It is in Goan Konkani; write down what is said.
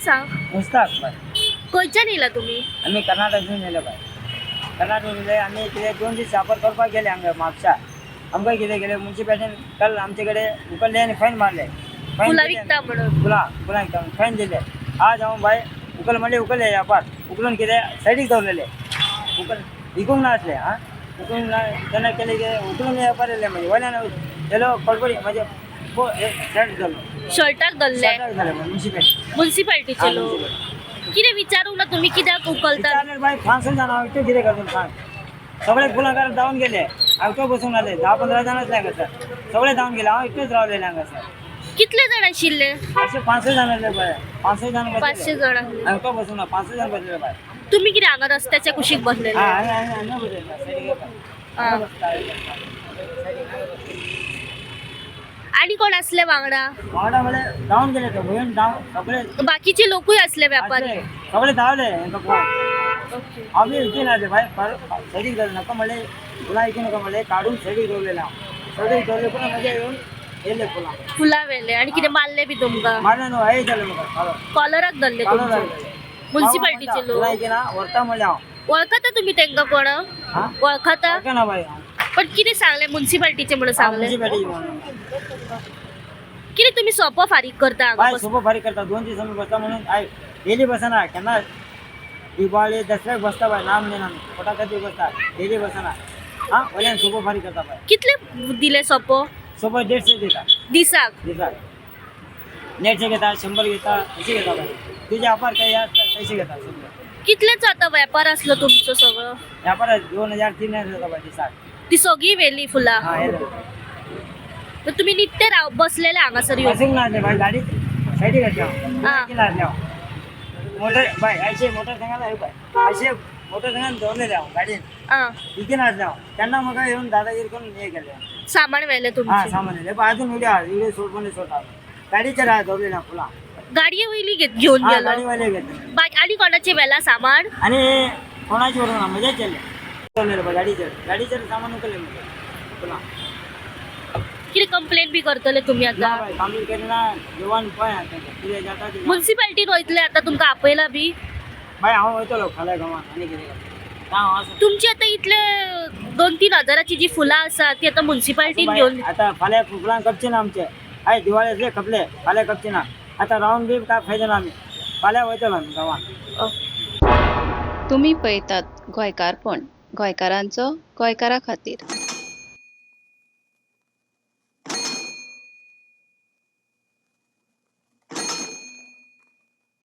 सांग. मुस्ताक बाय. खंयच्यान येयला तुमी? आमी कर्नाटकसून येयले बाय. कर्नाटक येयले आमी. कितें 2 दीस वापर करपाक गेले हांगा म्हापशा. आमकां कितें केलें मुन्सिपालिटीन, काल आमचे कडेन उखल्ले आनी फायन मारले. फायन फुलां दिले. विकता म्हणून? फुलां फुलां विकता म्हणून फायन दिले. आज हांव बाय उखल म्हणले, उखल्ले व्यापार उखलून कितें सायडीक दवरलेले. उखल विकूंक नासले. आं, विकूंक ना तेन्ना केले कितें, उखलून व्यापार येयले. म्हणजे वयल्यान तेलो कडबडी म्हणजे शर्ट जालो. शर्टाक धरले? शर्टाक जालें मुन्सिपालिटी. मुन्सिपालिटीचे लोक कितें विचारूंक ना तुमी कित्याक उखलतात? विचारलें बाय, 500 जाण. हांव एकटो कितें करतलो सांग. सगळे फुलां धांवन गेले. हांव एकटो बसूंक नासले. 10-15 जाण आसले हांगासर, सगळे धांवन गेले. हांव एकटोच रावलेलें हांगासर. कितले जाण आशिल्ले? अशे 500 जाण आसले बाय, 500 जाण बसले. 500 जाण आसले. हांव एकटो बसूंक ना, 500 जाण बसलेले बाय. तुमी कितें हांगा रस्त्याच्या कुशीक बसलेले? हा, हांगा हांगा हांगा बसलेले सायडीक बाय. आं. हांगा बसता, हांगा बसता. सायडीक हांगा बसता. आनी कोण आसले वांगडा? वांगडा म्हणल्यार धांवन गेले ते भंयन धांव सगळे. बाकीचे लोकूय आसले व्यापारी? आसले. सगळे धांवले हेंका पळोवन. ओके. हांव बी विकी नासले बाय. सायडीक दवरले. नाका म्हणलें, फुलां विकू नका म्हणलें. काडून सायडीक दवरलेलें हांव. सायडीक दवरले पूण म्हजे येवन येयले फुलां. फुलां व्हेले आनी कितें मारले बी तुमकां? मारले न्हू, हे जालें म्हाका कालो. कॉलराक धरले कालो तुमच्या? लागले. मुन्सिपालिटीचे फुलां लोक विकिना व्हरता म्हणलें हांव. वळखता तुमी तेंका कोण? हा. वळखता? ना बाय हांव. पण कितें सांगलें मुन्सिपालिटीचे म्हणून सांगलें? मुन्सिपालिटी म्हणून. कितें तुमी सोपो फारीक करता हांगा बाय बसून? सोपो फारीक करता. 2 दीस आमी बसता म्हणून. आयक, डेली बसना. केन्ना दिवाळी दसऱ्याक बसता बाय. ना म्हणजे ना, पोटा खातीर बसता, डेली बसना. हा, वयल्यान सोपो फारीक करता बाय. कितले दिले सोपो? सोपो 150 दिता. दिसाक? दिसाक 150 घेता, 100 घेता, अशें घेता बाय. तुजे व्यापार काय आसता तशें घेता सगळें. कितलेचो आतां वेपार आसलो तुमचो सगळो? व्यापार 2000 3000 जाता बाय दिसाक. ती सगळी व्हेली फुलां? हा, हे. तर तुमी नित्ते राव बसलेले हांगासर येवन? बसूंक नासले बाय. गाडी सायडीक घातली हांव. हा. नासले हांव. मोटर बाय, अशें मोटरसायकल आहे बाय, अशें मोटरसायकल दवरलेले हांव गाडयेन. आं. विकी नासले हांव तेन्ना म्हाका येवन दादागिरी करून हे केलें. सामान व्हेलें हा. तुमचें? सामान येयलें पण अजून व्हिडिओ आहा. व्हिडिओ सोड पण सोडता. गाडीचेर आहा दवरलेले हांव फुलां. गाडये वयली घेवन हा. गेलो? गाडीवाले घेतले. बाकी आनी कोणाचें व्हेलां सामान? आणि कोणाची व्हरूंक ना, म्हजेच केल्लें. दवरलेलें बाय गाडीचेर. गाडीचेर सामान उखल्लें म्हजें फुलां. कितें कंप्लेन बी करतले तुमी ना आतां? बाय, कंप्लेन केली ना. जेवण पळय आतां कितें जाता तें. मुन्सिपालिटीन वयतले आतां तुमकां आपयला बी? बाय, हांव वयतलो फाल्यां गांवान. आनी कितें करता हांव आसा. तुमची आतां इतले 2-3 हजाराची जी फुलां आसा ती आतां मुन्सिपालिटीन घेवन आतां फाल्यां फुलां खपचे ना आमचे. आयज दिवाळे आसले खपले, फाल्यां खपचे ना. आतां रावन बी काय फायदो ना. आमी फाल्यां वयतलो आमी गांवान. तुमी पळयतात गोंयकारपण, गोंयकारांचो गोंयकारा खातीर.